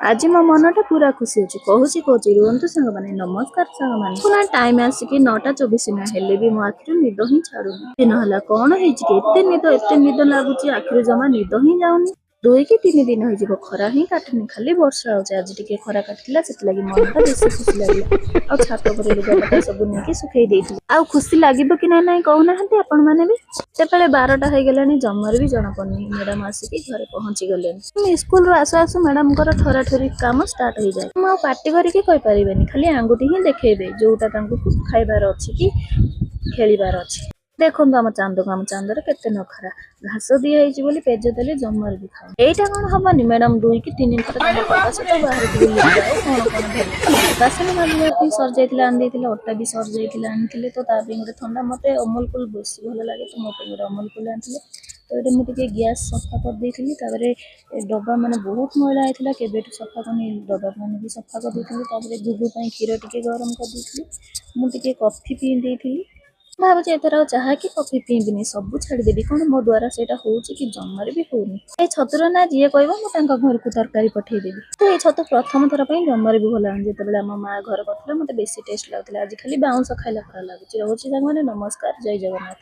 ଆଜି ମୋ ମନଟା ପୁରା ଖୁସି ଅଛି। କହୁଛି କହୁଛି, ରୁହନ୍ତୁ ସାଙ୍ଗମାନେ। ନମସ୍କାର ସାଙ୍ଗମାନେ। ପୁରା ଟାଇମ ଆସିକି 9:24 ନା ହେଲେ ବି ମୋ ଆଖିରୁ ନିଦ ହିଁ ଛାଡୁନି। ଦିନ ହେଲା କଣ ହେଇଛି କି ଏତେ ନିଦ, ଏତେ ନିଦ ଲାଗୁଛି, ଆଖିରୁ ଜମା ନିଦ ହିଁ ଯାଉନି। 2 କି 3 ଦିନ ହେଇଯିବ ଖରା ହିଁ କାଟୁନି, ଖାଲି ବର୍ଷା ହଉଛି। ଆଜି ଟିକେ ଖରା କାଟିଥିଲା, ସେଥିଲାଗି ମନଟା ବେଶୀ ଖୁସି ଲାଗିଲା। ଆଉ ଛାତ ଉପରେ ଲୁଗାପଟା ସବୁ ନେଇକି ଶୁଖେଇ ଦେଇଥିଲି। ଆଉ ଖୁସି ଲାଗିବ କି ନା ନାଇଁ କହୁନାହାନ୍ତି ଆପଣ ମାନେ ବି? ସେତେବେଳେ 12ଟା ହେଇଗଲାଣି, ଜମାରୁ ବି ଜଣା ପଡୁନି। ମ୍ୟାଡାମ ଆସିକି ଘରେ ପହଞ୍ଚି ଗଲେଣି। ସ୍କୁଲରୁ ଆସୁ ଆସୁ ମ୍ୟାଡାମଙ୍କର ଠରାଠରି କାମ ଷ୍ଟାର୍ଟ ହେଇଯାଏ। ମୁଁ ଆଉ ପାଟି କରିକି କହିପାରିବେନି, ଖାଲି ଆଙ୍ଗୁଠି ହିଁ ଦେଖେଇବେ ଯୋଉଟା ତାଙ୍କୁ ଖାଇବାର ଅଛି କି ଖେଳିବାର ଅଛି। ଦେଖନ୍ତୁ ଆମ ଚାନ୍ଦକୁ, ଆମ ଚାନ୍ଦର କେତେ ନଖରା। ଘାସ ଦିଆ ହେଇଛି ବୋଲି ପେଜ ଦେଲେ ଜମାରୁ ବି ଖାଉନି। ଏଇଟା କଣ ହବନି? ମ୍ୟାଡାମ 2 କି 3 ଥର ତାଙ୍କ ବାବା ସହିତ ବାହାରକୁ ବୁଲିକି ଯାଉ କଣ କଣ ଧରି। ବାସନ ମାଜିବା ପାଇଁ ସରିଯାଇଥିଲା, ଆଣି ଦେଇଥିଲେ। ଅଟା ବି ସରିଯାଇଥିଲା, ଆଣିଥିଲେ। ତ ତା ପାଇଁ ଗୋଟେ ଥଣ୍ଡା, ମତେ ଅମୁଲ କୁଲ ବେଶୀ ଭଲ ଲାଗେ, ତ ମୋ ପାଇଁ ଗୋଟେ ଅମୁଲ କୁଲ ଆଣିଥିଲେ। ତ ଏଇଠି ମୁଁ ଟିକେ ଗ୍ୟାସ୍ ସଫା କରିଦେଇଥିଲି। ତାପରେ ଏ ଡବା ମାନେ ବହୁତ ମଇଳା ହେଇଥିଲା, କେବେଠୁ ସଫା କରିନି, ଡବା ମାନେ ବି ସଫା କରିଦେଇଥିଲି। ତାପରେ ଗୁଗୁ ପାଇଁ କ୍ଷୀର ଟିକେ ଗରମ କରିଦେଇଥିଲି। ମୁଁ ଟିକେ କଫି ପିଇ ଦେଇଥିଲି। ଭାବୁଛି ଏଥର ଆଉ ଚାହା କି କଫି ପିଇବିନି, ସବୁ ଛାଡ଼ିଦେବି। କଣ ମୋ ଦ୍ୱାରା ସେଇଟା ହଉଛି କି? ଜମାରେ ବି ହଉନି। ଏଇ ଛତୁର ନା ଯିଏ କହିବ ମୁଁ ତାଙ୍କ ଘରକୁ ତରକାରୀ ପଠେଇଦେବି। ତ ଏଇ ଛତୁ ପ୍ରଥମ ଥର ପାଇଁ ଜମାରେ ବି ଭଲ ଲାଗୁନି। ଯେତେବେଳେ ଆମ ମା ଘର କରିଥିଲା, ମତେ ବେଶୀ ଟେଷ୍ଟ ଲାଗୁଥିଲା। ଆଜି ଖାଲି ବାଉଁଶ ଖାଇଲା ପରି ଲାଗୁଛି। ରହୁଛି ସାଙ୍ଗମାନେ, ନମସ୍କାର, ଜୟ ଜଗନ୍ନାଥ।